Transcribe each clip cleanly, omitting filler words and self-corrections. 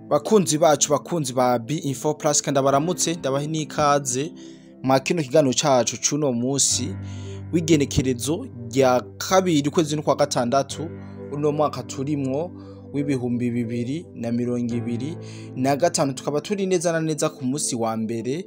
Bakunzi bacu, bakunzi ba B Info Plus, kandi baramutse, ndabaha n'ikaze mwa kino kiganiro cacu cuno musi w'igenekerezo rya 2 ukwezi n'ukwa 6 uno mwaka turimwo w'2025. Tukaba turi neza na neza ku musi wa mbere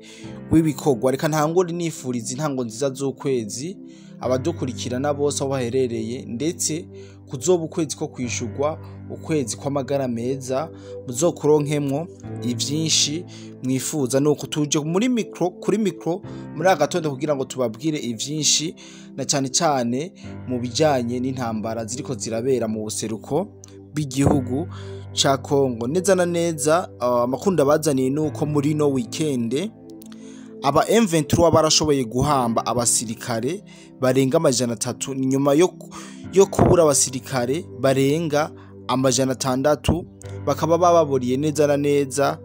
w'ibikorwa. Reka ntangure nifuriza intango nziza z'ukwezi abadukurikirana bose aho baherereye, ndetse kuzoba ukwezi ko kwishurwa, ukwezi kw'amagara meza, muzokuronkemwo ivyinshi mwifuza. Nuko tuje muri micro, kuri micro muri aka gatondo kugira ngo tubabwire ivyinshi, na cane cane mu bijanye n'intambara ziriko zirabera mu buseruko bw'igihugu ca Kongo. Neza na neza, amakuru ndabazaniye nuko muri no weekend aba M23 barashoboye guhamba abasirikare barenga 300, nyuma yo kubura abasirikare barenga 600, bakaba bababuriye neza na neza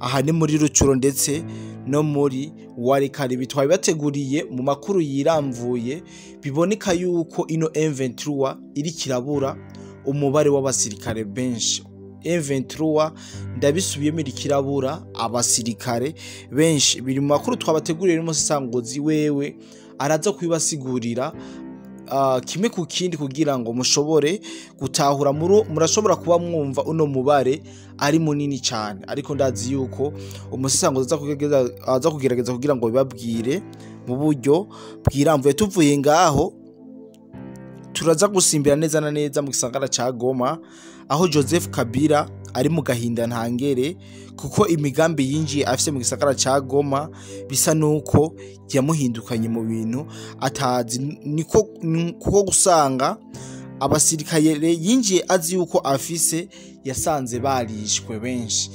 aha ni muri Rucuro ndetse no muri Walikale. Bitwaye bateguriye mu makuru yiramvuye, biboneka yuko ino M23 iri kirabura umubare w'abasirikare benshi. M23, ndabisubiyemo, iri kirabura abasirikare benshi. Biri mu makuru twabateguriye. N'umusangozi wewe araza kubibasigurira kimwe ku kindi kugira ngo mushobore gutahura. Murashobora kuba mwumva uno mubare ari munini cyane, ariko ndazi yuko umusisangozi aza kugerageza kugira ngo bibabwire mu buryo bwiramvuye. Tuvuye ngaho, turaza gusimbira neza na neza mu gisagara ca Goma, aho Joseph Kabila ari mu gahinda ntangere, kuko imigambi yinjiye afise mu gisagara ca Goma bisa nuko yamuhindukanye mu bintu atazi. Niko kuko gusanga abasirikare yinjiye azi yuko afise, yasanze barishwe benshi.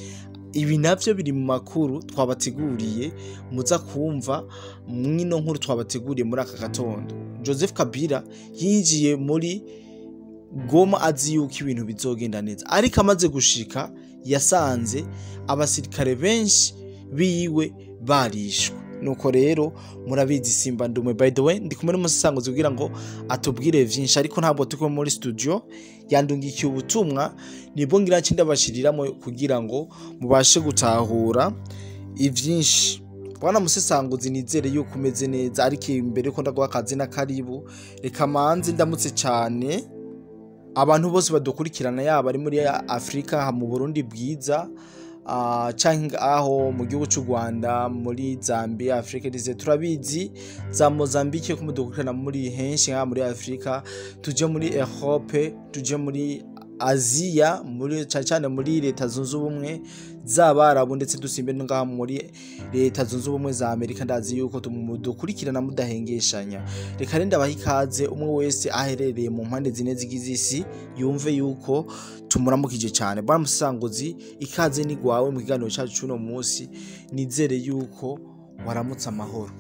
Ibi navyo biri mu makuru twabateguriye, muza kumva mwino nkuru twabateguriye muri aka gatondo. Joseph Kabila yinjiye muri Goma azi yuko ibintu bizogenda neza, ariko amaze gushika yasanze abasirikare benshi biwe barishwe. Nuko rero murabizi, simba ndumwe. By the way, ndi kumwe n'umusanguzi kugira ngo atubwire vyinshi, ariko ntabwo turi muri studio. Yandungikiye ubutumwa, nibwo ngira nci ndabashiriramo kugira ngo mubashe gutahura ivyinshi. Bwana musesanguzi, nizere yuko umeze neza, ariko imbere ko ndaguha akazi na karibu, reka manze ndamutse cyane abantu bose badukurikirana, yaba ari muri Afrika, mu Burundi bwiza, canke aho mu gihugu c'u Rwanda, muri Zambia, Afrika ndetse turabizi za Mozambique ko mudukurikirana muri henshi nka muri Afrika, tuje muri Europe, tuje muri Aziya, muri cyane cyane muri Leta Zunze Ubumwe z'Abarabu, ndetse dusimbe ngaha muri Leta Zunze Ubumwe za Amerika. Ndazi yuko mudukurikirana mudahengeshanya. Reka rero ndabaha ikaze, umwe wese aherereye mu mpande zine zigize isi yumve yuko tumuramukije cyane. Bwana musanguzi, ikaze ni gwawe mu kiganiro cyacu cy'uno munsi. Nizere yuko waramutse amahoro.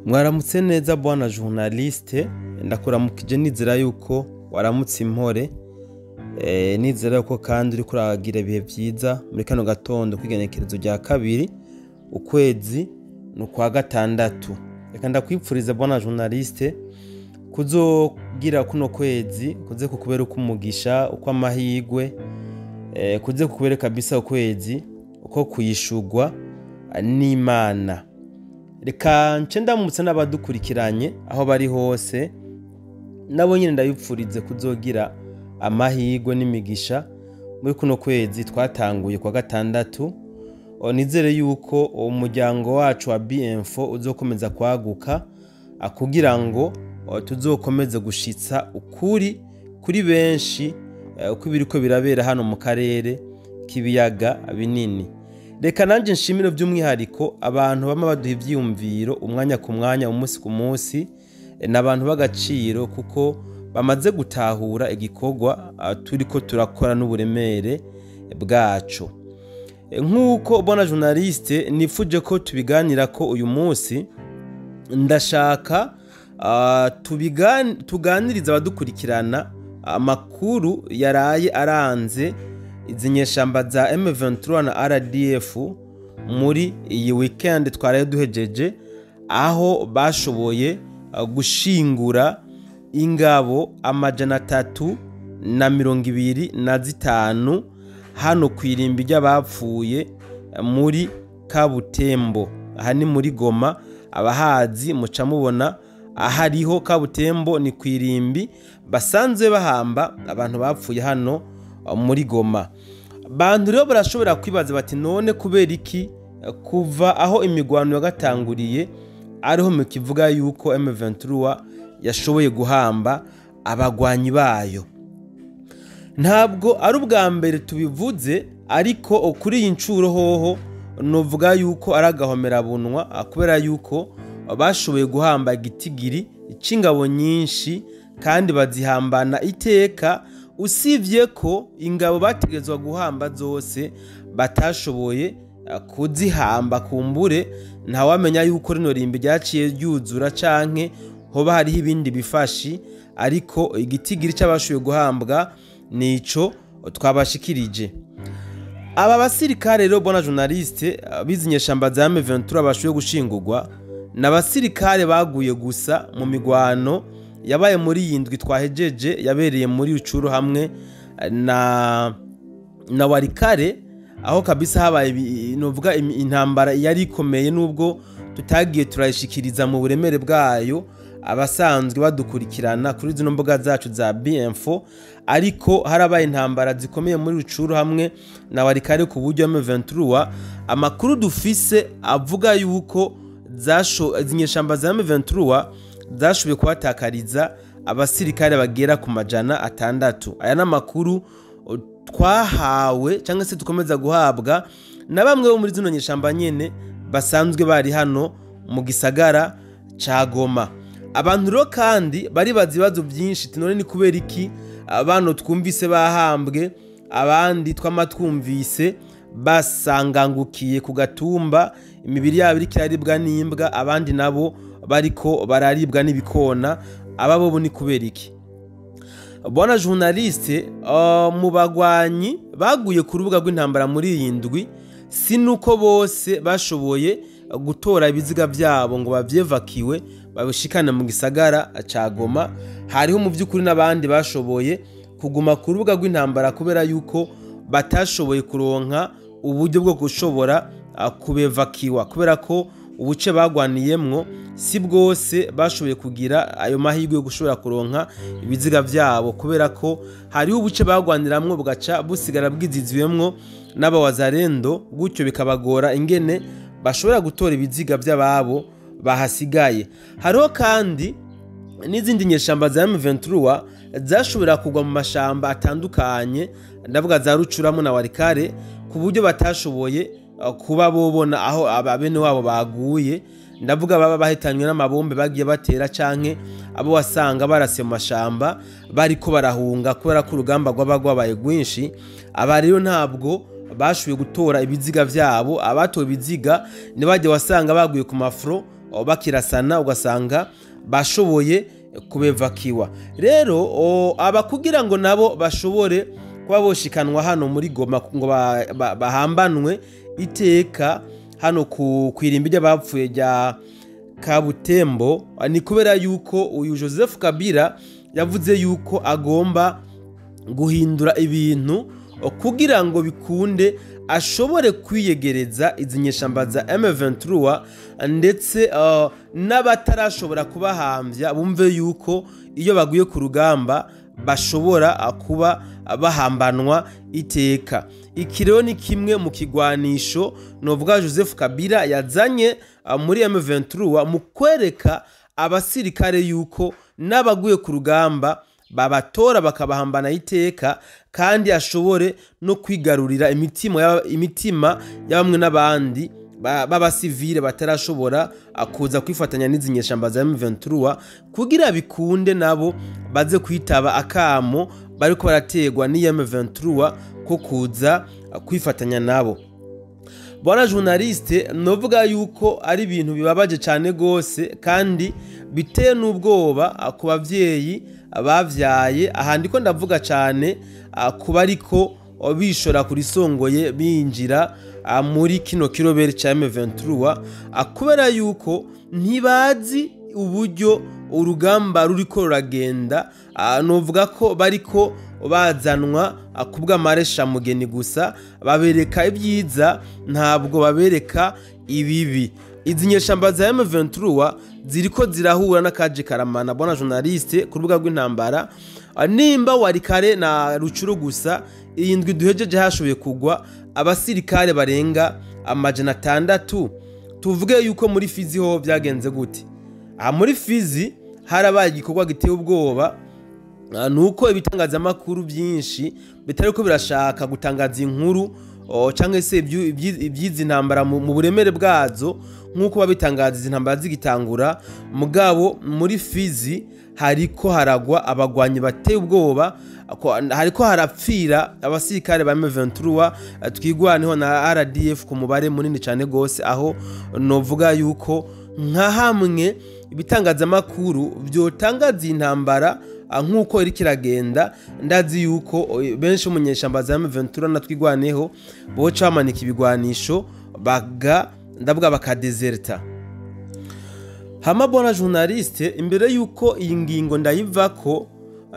Mwaramutse neza, bwana journaliste. Ndakuramukije, nizera yuko waramutse impore. Nizera yuko kandi uriko uragira ibihe vyiza muri kano gatondo kw'igenekerezo rya 2 ukwezi ni ukwa 6. Reka ndakwipfuriza, bwana journaliste, kuzogira kuno kwezi kuze kukubera uko umugisha, uko amahigwe, kuze kukubera kabisa ukwezi uko kuyishugwa n'Imana. Reka nce ndamutse n'abadukurikiranye aho bari hose, nabo nyine ndabipfurize kuzogira amahirwe n'imigisha muri kuno kwezi twatanguye kwa 6. Nizere yuko umuryango wacu wa BM4 uzokomeza kwaguka kugira ngo tuzokomeze gushitsa ukuri kuri benshi uko ibiriko birabera hano mu karere k'ibiyaga binini. Reka nanje nshimire by'umwihariko abantu bama baduha ivyiyumviro umwanya ku mwanya, umunsi ku munsi, n'abantu b'agaciro kuko bamaze gutahura igikorwa turiko turakora n'uburemere bwaco. Nk'uko bona journaliste nifuje ko tubiganira ko uyu munsi, ndashaka tuganiriza abadukurikirana amakuru yaraye aranze izi nyeshamba za M23 na RDF muri iyi weekend twaraye duhejeje, aho bashoboye gushingura ingabo 325. hano kwirimbi ry'abapfuye muri Kabutembo. Aha ni muri Goma, abahazi muca mubona ahariho Kabutembo ni kwirimbi basanzwe bahamba abantu bapfuye hano muri Goma. Bantu rero barashobora kwibaza bati none kubera iki kuva aho imigwano yagatanguriye ariho mu kivuga yuko M23 yashoboye guhamba abagwanyi bayo. Ntabwo ari ubwa mbere tubivuze, ariko kuri iyi ncuro hoho novuga yuko ari agahomerabunwa, kubera yuko bashoboye guhamba igitigiri c'ingabo nyinshi kandi bazihambana iteka, usivye ko ingabo bategerezwa guhamba zose batashoboye kuzihamba. Kumbure ntawamenya yuko rino rimbi ryaciye ryuzura canke hoba hariho ibindi bifashi, ariko igitigiri c'abashoboye guhambwa nico twabashikirije. Aba basirikare rero bona journaliste bizinyeshamba za M23 bashoboye gushingurwa n'abasirikare baguye gusa mu migwano yabaye muri yindwi twahejeje, yabereye muri Rucuru hamwe na Warikare, aho kabisa habaye novuga intambara yari ikomeye, nubwo tutagiye turayishikiriza mu buremere bwayo abasanzwe badukurikirana kuri zino mbuga zacu za BM4, ariko harabaye intambara zikomeye muri Rucuru hamwe na Warikare ku buryo M23 amakuru dufise avuga yuko zinyeshamba za M23 zashoboye kubatakariza abasirikare bagera ku 600. Aya namakuru twahawe cyangwa se dukomeza guhabwa na bamwe bo muri zino nyeshamba nyene basanzwe bari hano mu gisagara ca Goma. Abantu rero kandi bari bazi ibibazo byinshi, tinone ni kubera iki abano twumvise bahambwe, abandi twamatwumvise basangangukiye ku gatumba, imibiri yabo iriko iraribwa n'imbwa, abandi nabo bariko bararibwa n'ibikona, aba bo ni kubera iki? Bwana journaliste, mu bagwanyi baguye ku rubuga rw'intambara muri iyi ndwi, si nuko bose bashoboye gutora ibiziga byabo ngo bavyevakiwe babishikane mu gisagara ca Goma. Hariho mu by'ukuri n'abandi bashoboye kuguma ku rubuga rw'intambara kubera yuko batashoboye kuronka uburyo bwo gushobora kubevakiwa, kubera ko ubuce bagwaniyemwo si bwose bashoboye kugira ayo mahirwe yo gushobora kuronka ibiziga byabo, kubera ko hariho ubuce bagwaniramwo bugaca busigara bwiziziwemwo n'abawazarendo, gutyo bikabagora ingene bashobora gutora ibiziga by'ababo bahasigaye. Hariho kandi n'izindi nyeshamba za M23 zashobora kugwa mu mashamba atandukanye, ndavuga za Rucuramo na Warikare, ku buryo batashoboye kuba bobona aho abene wabo baguye. Ndavuga baba bahitanywe n'amabombe bagiye batera canke abo wasanga barase mu mashamba bariko barahunga kubera ko urugamba rwaba rwabaye rwinshi. Aba rero ntabwo bashoboye gutora ibiziga vyabo, abatoye ibiziga nibajye wasanga baguye ku mafro bakirasana, ugasanga bashoboye kubevakiwa. Rero aba kugira ngo nabo bashobore kuba boshikanwa hano muri Goma ngo bahambanwe iteka hano ku kwirimbi ry'abapfuye rya Kabutembo, ni kubera yuko uyu Joseph Kabila yavuze yuko agomba guhindura ibintu kugira ngo bikunde ashobore kwiyegereza izi nyeshamba za M23, ndetse n'abatarashobora kubahambya bumve yuko iyo baguye ku rugamba bashobora kuba bahambanwa iteka. Iki rero ni kimwe mu kigwanisho novuga Joseph Kabila yazanye muri M23 mu kwereka abasirikare yuko n'abaguye ku rugamba babatora bakabahambana iteka, kandi ashobore no kwigarurira imitima ya bamwe n'abandi b'abasivile batarashobora kuza kwifatanya n'izi nyeshamba za M23, kugira bikunde nabo baze kwitaba akamo bariko barategwa n'iyi M23 ko kuza kwifatanya nabo. Bwana journaliste, novuga yuko ari ibintu bibabaje cyane gose kandi biteye n'ubwoba ku bavyeyi bavyaye. Aha ndiko ndavuga cyane kuba ariko bishora kuri songoye binjira muri kino kirobere ca M23, kubera yuko ntibazi uburyo urugamba ruriko ruragenda. Novuga ko bariko bazanwa kubw'amaresha mugeni gusa, babereka ibyiza ntabwo babereka ibibi. Izi nyeshamba za M23 ziriko zirahura n'akaje karamana bwana journaliste ku rubuga rw'intambara. Nimba wari kare na Rucuru gusa, iyi ndwi duhejeje hashoboye kugwa abasirikare barenga 600. Tuvuge yuko muri Fizi ho byagenze gute? Aha muri Fizi harabaye igikorwa giteye ubwoba, nuko ibitangazamakuru byinshi bitari ko birashaka gutangaza inkuru cyangwa se ibyizi ntambara mu buremere bwazo nkuko babitangaza izi ntambara zigitangura. Mugabo muri Fizi hariko haragwa abagwanyi bateye ubwoba, hariko harapfira abasirikare ba M23 twigwaneho na RDF ku mubare munini cyane gose, aho novuga yuko nka hamwe ibitangazamakuru byotangaza intambara nkuko iri kiragenda, ndazi yuko benshi mu nyeshamba za M23 na twigwaneho boca bamanika ibigwanisho baga ndavuga bakadeserta. Hama bwana journaliste, imbere yuko iyi ngingo ndayivako,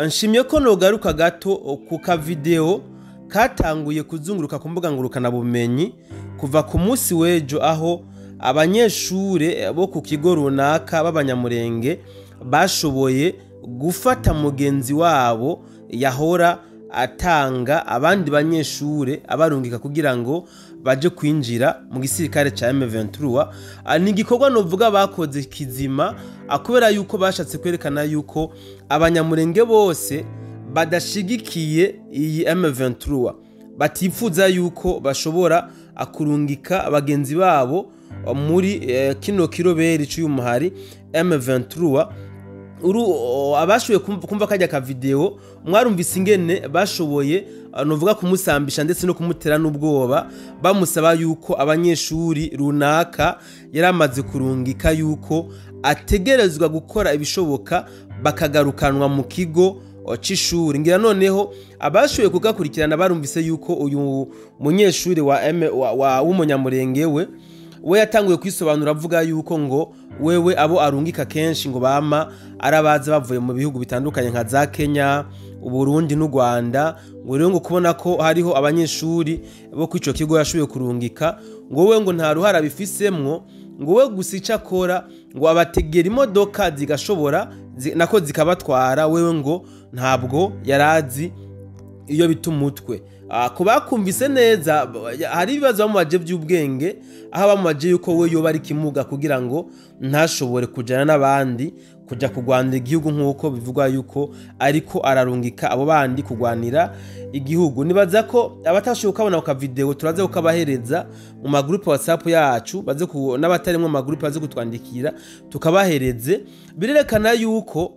nshimye ko nogaruka gato ku ka video katanguye kuzunguruka ku mbuga ngurukana bumenyi kuva ku munsi w'ejo, aho abanyeshure bo ku kigo runaka b'abanyamurenge bashoboye gufata mugenzi wabo yahora atanga abandi banyeshure abarungika kugira ngo baje kwinjira mu gisirikare ca M23. Ni igikorwa novuga bakoze kizima, kubera yuko bashatse kwerekana yuko abanyamurenge bose badashigikiye iyi M23, batifuza yuko bashobora kurungika bagenzi babo muri kino kiroberi cy'uyu muhari M23. Abashoboye kumva kajya ka video mwarumvise ingene bashoboye novuga kumusambisha ndetse no kumutera n'ubwoba, bamusaba yuko abanyeshuri runaka yaramaze kurungika yuko ategerezwa gukora ibishoboka bakagarukanwa mu kigo c'ishuri. Ngira noneho abashoboye kugakurikirana barumvise yuko uyu munyeshuri wa w'umunyamurenge we yatanguye kwisobanura avuga yuko ngo wewe abo arungika kenshi ngo bama arabaza bavuye mu bihugu bitandukanye nka za Kenya, Uburundi n'u Rwanda, ngo rero ngo kubona ko hariho abanyeshuri bo kwico kigo yashoboye kurungika, ngo we ngo nta ruhara bifisemwo, ngo we gusa ico akora ngo abategera imodoka zigashobora nako zikabatwara, wewe ngo ntabwo yarazi iyo bita umutwe. Kubakumvise neza hari ibibazo bamubaje by'ubwenge, aho bamubaje yuko we yoba ari kimuga kugira ngo ntashobore kujana n'abandi kuja kugwanira igihugu nkuko bivugwa yuko ariko ararungika abo bandi kugwanira igihugu. Nibaza ko abatashoboka kubona ka video turaze kukabahereza mu magroupe WhatsApp yacu, baze n'abatari mu magroupe baze kutwandikira tukabahereze. Birerekana yuko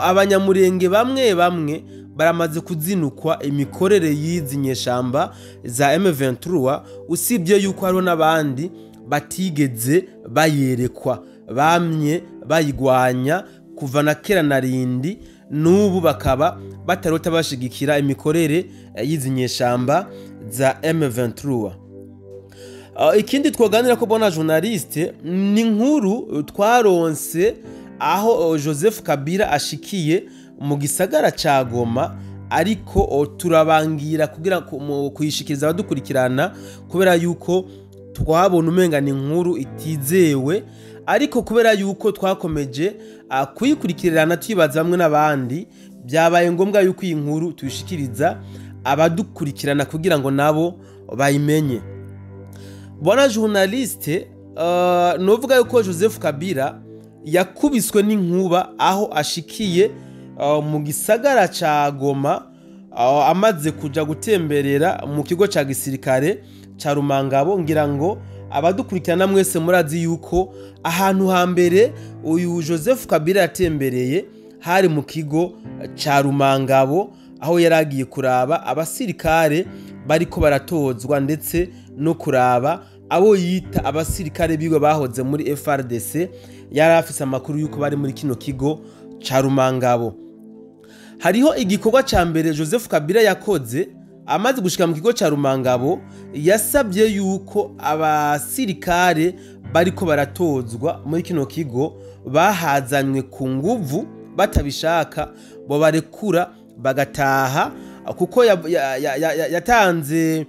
abanyamurenge bamwe bamwe baramaze kuzinukwa imikorere y'izi nyeshamba za M23, usibye yuko hariho n'abandi batigeze bayerekwa, bamye bayigwanya kuva na kera na rindi, n'ubu bakaba batarota bashigikira imikorere y'izi nyeshamba za M23. Ikindi twoganira ko bona journaliste ni nkuru twaronse aho Joseph Kabila ashikiye mu gisagara ca Goma, ariko turabangira kugira kuyishikiriza abadukurikirana kubera yuko twabona umenga ni inkuru itizewe, ariko kubera yuko twakomeje kuyikurikirana twibaza bamwe n'abandi, byabaye ngombwa yuko iyi nkuru tuyishikiriza abadukurikirana kugira ngo nabo bayimenye. Bwana journaliste, novuga yuko Joseph Kabila yakubiswe n'inkuba aho ashikiye mu gisagara ca Goma, amaze kuja gutemberera mu kigo ca gisirikare ca Rumangabo. Ngira ngo abadukurikirana mwese murazi yuko ahantu hambere uyu Joseph Kabila yatembereye hari mu kigo ca Rumangabo, aho yaragiye kuraba abasirikare bariko baratozwa ndetse no kuraba abo yita abasirikare biwe bahoze muri FRDC. Yari afise amakuru yuko bari muri kino kigo ca Rumangabo. Hariho igikorwa ca mbere Joseph Kabila yakoze amaze gushika mu kigo ca Rumangabo, yasabye yuko abasirikare bariko baratozwa muri kino kigo bahazanywe ku nguvu batabishaka bo barekura bagataha. kuko yatanze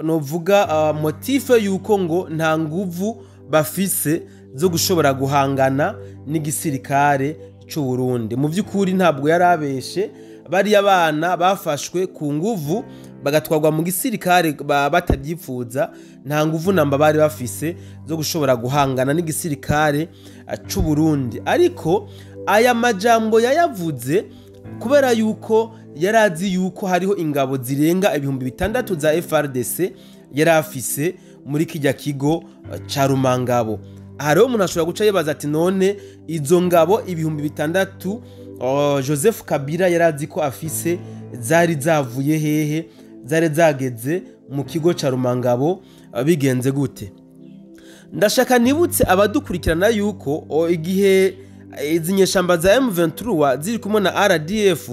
novuga motif yuko ngo nta nguvu bafise zo gushobora guhangana n'igisirikare c'u Burundi. Mu vy'ukuri ntabwo yarabeshe, bari abana bafashwe ku nguvu bagatwarwa mu gisirikare batavyifuza, nta nguvu namba bari bafise zo gushobora guhangana n'igisirikare c'u Burundi. Ariko aya majambo yayavuze kubera yuko yarazi yuko hariho ingabo zirenga 6000 za FARDC yarafise muri kijya kigo ca Rumangabo. Hariho umuntu ashobora guca yibaza ati none izo ngabo 6000 Joseph Kabila yarazi ko afise zari zavuye hehe, zari zageze mu kigo ca Rumangabo bigenze gute? Ndashaka nibutse abadukurikirana yuko igihe izi nyeshamba za M23 ziri kumwe na RDF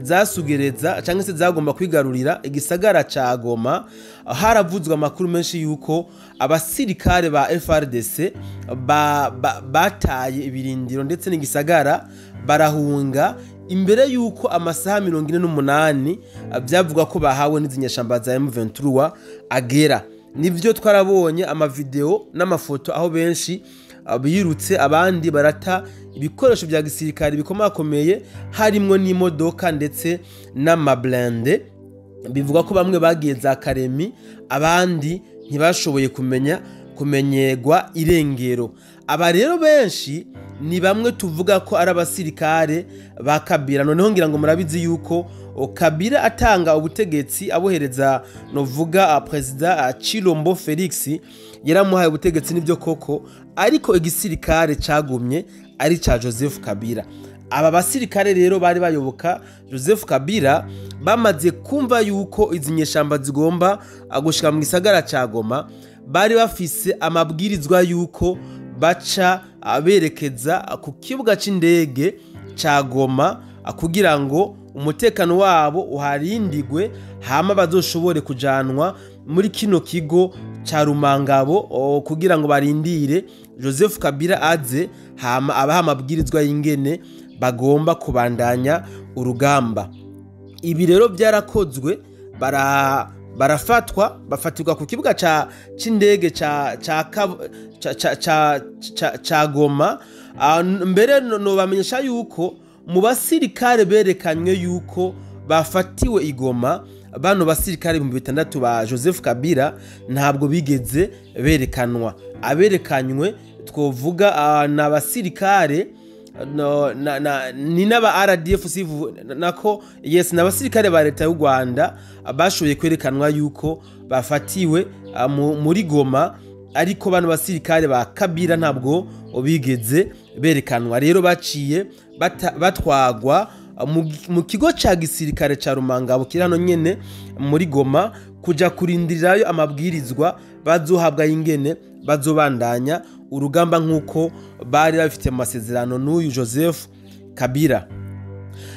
zasugereza cyangwa se zagomba kwigarurira igisagara ca Goma, haravuzwe amakuru menshi yuko abasirikare ba FARDC bataye ibirindiro ndetse n'igisagara barahunga imbere yuko amasaha 48 byavuga ko bahawe n'izi nyeshamba za M23 agera. Nivyo twarabonye amavideo n'amafoto aho benshi birutse, abandi barata ibikoresho bya gisirikare bikomakomeye harimwo n'imodoka ndetse n'amablende. Bivuga ko bamwe bagiye za Karemi, abandi ntibashoboye kumenyegwa irengero. Aba rero benshi ni bamwe tuvuga ko ari abasirikare ba Kabila. Noneho ngira ngo murabizi yuko Kabila atanga ubutegetsi abohereza novuga President Chilombo Felix, yaramuhaye ubutegetsi nibyo koko, ariko igisirikare cagumye ari ca Joseph Kabila. Aba basirikare rero bari bayoboka Joseph Kabila bamaze kumva yuko izi nyeshamba zigomba gushika mu gisagara ca Goma, bari bafise amabwirizwa yuko baca aberekeza ku kibuga c'indege ca Goma kugira ngo umutekano wabo uharindigwe, hama bazoshobore kujanwa muri kino kigo ca Rumangabo kugira ngo barindire Joseph Kabila aze, hama abaha amabwirizwa y'ingene bagomba kubandanya urugamba. Ibi rero byarakozwe, barafatwa, bafatirwa ku kibuga c'indege ca Goma. Mbere no bamenyesha yuko mu basirikare berekanywe yuko bafatiwe igoma, bano basirikare 6000 ba Joseph Kabila ntabwo bigeze berekanwa. Aberekanywe twovuga na basirikare ni n'aba RDF nako, yes, n'abasirikare ba leta y'u Rwanda bashoboye kwerekanwa yuko bafatiwe muri Goma, ariko bano basirikare ba Kabila ntabwo bigeze berekanwa. Rero baciye batwagwa mu kigo ca gisirikare ca Rumangabo kiri hano nyene muri Goma, kuja kurindirayo amabwirizwa bazohabwa y'ingene bazobandanya urugamba nkuko bari bafite amasezerano n'uyu Joseph Kabila.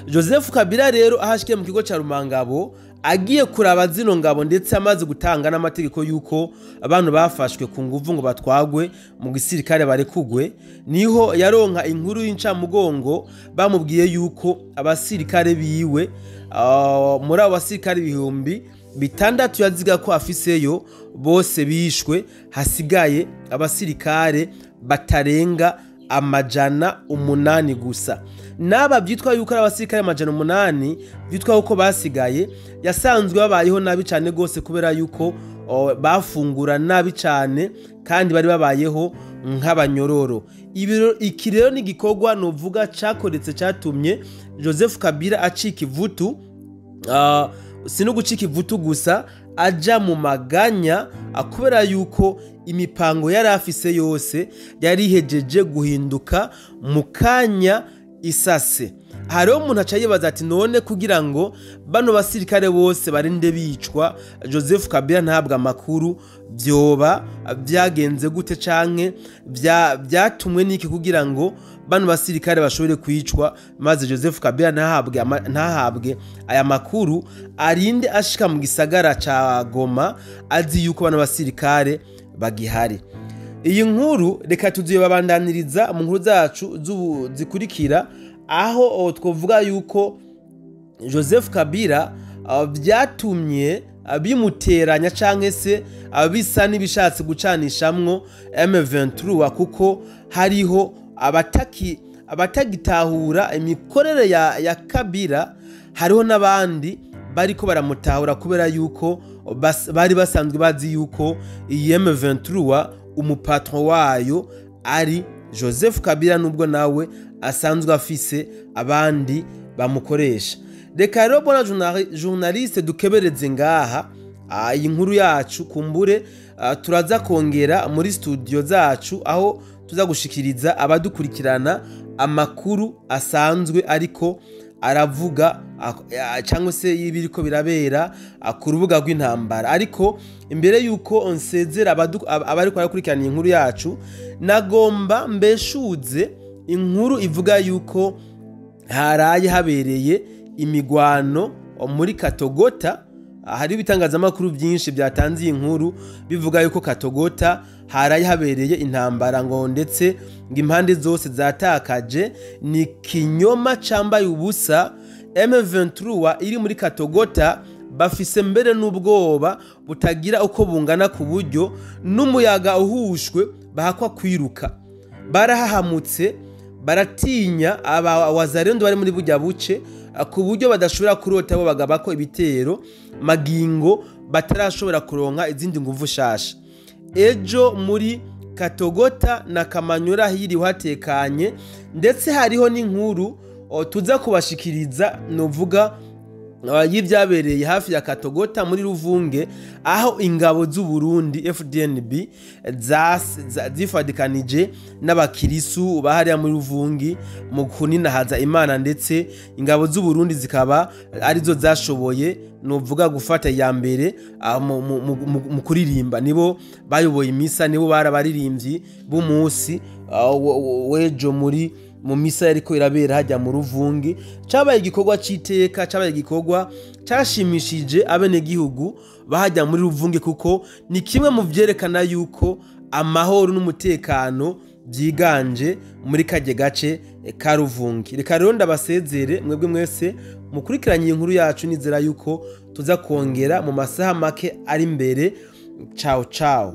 Joseph Kabila rero ahashikiye mu kigo ca Rumangabo agiye kuraba zino ngabo ndetse amaze gutanga n'amategeko yuko abantu bafashwe ku nguvu ngo batwagwe mu gisirikare barekugwe, niho yaronka inkuru y'incamugongo bamubwiye yuko abasirikare biwe muri abo basirikare 6000 yaziga ko afiseyo bose bishwe, hasigaye abasirikare batarenga 800 gusa. Naba byitwa yuko abasirikare 800 byitwa uko basigaye yasanzwe babayeho nabi cyane gose, kubera yuko bafungura nabi cyane kandi bari babayeho nk'abanyororo. Iki rero ni gikorwa novuga cakoretse catumye Joseph Kabila acika ivutu, si no gucika ivutu gusa, aja mu maganya kubera yuko imipango yari afise yose yari ihejeje guhinduka mu kanya isase. Hariho umuntu aca yibaza ati none kugira ngo bano basirikare bose barinde bicwa Joseph Kabila ntabwo amakuru, byoba byagenze gute canke byatumwe niki kugira ngo bano basirikare bashobore kwicwa maze Joseph Kabila ntahabwe aya makuru, arinde ashika mu gisagara ca Goma azi yuko bano basirikare bagihari. Iyi nkuru reka tuzibabandaniriza mu nkuru zacu zikurikira, aho twovuga yuko Joseph Kabila byatumye bimuteranya canke se bisa n'ibishatse gucanishamwo M23, kuko hariho abatagitahura imikorere ya Kabila, hariho n'abandi bariko baramutahura kubera yuko bari basanzwe bazi yuko iyi M23 umupatron wayo ari Joseph Kabila, nubwo nawe asanzwe afise abandi bamukoresha. Reka rero bona journaliste dukebereze ngaha iyi nkuru yacu, kumbure turaza kongera muri studio zacu aho tuza gushikiriza abadukurikirana amakuru asanzwe ariko aravuga cyangwa se y'ibiriko birabera ku rubuga rw'intambara. Ariko imbere yuko nsezera abariko barakurikirana iyi nkuru yacu, nagomba mbeshuze inkuru ivuga yuko haraye habereye imigwano muri Katogota. Hari ibitangazamakuru byinshi byatanze iyi nkuru bivuga yuko Katogota haraye habereye intambara, ngo ndetse ngo impande zose zatakaje. Ni kinyoma cambaye ubusa. M23 iri muri Katogota bafise mbere n'ubwoba butagira uko bungana, ku buryo n'umuyaga uhushwe bahakwa kwiruka. Barahahamutse, baratinya aba wazarendo bari muri burya buce, ku buryo badashobora kurota bo bagabako ibitero magingo batarashobora kuronka izindi nguvu shasha. Ejo muri Katogota na Kamanyura hiriwe hatekanye, ndetse hariho n'inkuru tuza kubashikiriza novuga y'ibyabereye hafi ya Katogota muri Ruvunge, aho ingabo z'u Burundi FDNB zifadikanije n'abakirisu bahariya muri Ruvungi mu kuninahaza Imana, ndetse ingabo z'u Burundi zikaba arizo zashoboye novuga gufata ya mbere mu kuririmba. Nibo bayoboye imisa, nibo barabaririmbyi b'umunsi w'ejo muri mu misa yariko irabera hajya mu Ruvungi. Cabaye igikorwa c'iteka, cabaye igikorwa cashimishije abenegihugu bahajya muri Ruvungi, kuko ni kimwe mu vyerekana yuko amahoro n'umutekano byiganje muri kajye gace ka Ruvungi. Reka rero ndabasezere mwebwe mwese mukurikiranye inkuru yacu, nizera yuko tuza kongera mu masaha make ari imbere. Ciao ciao.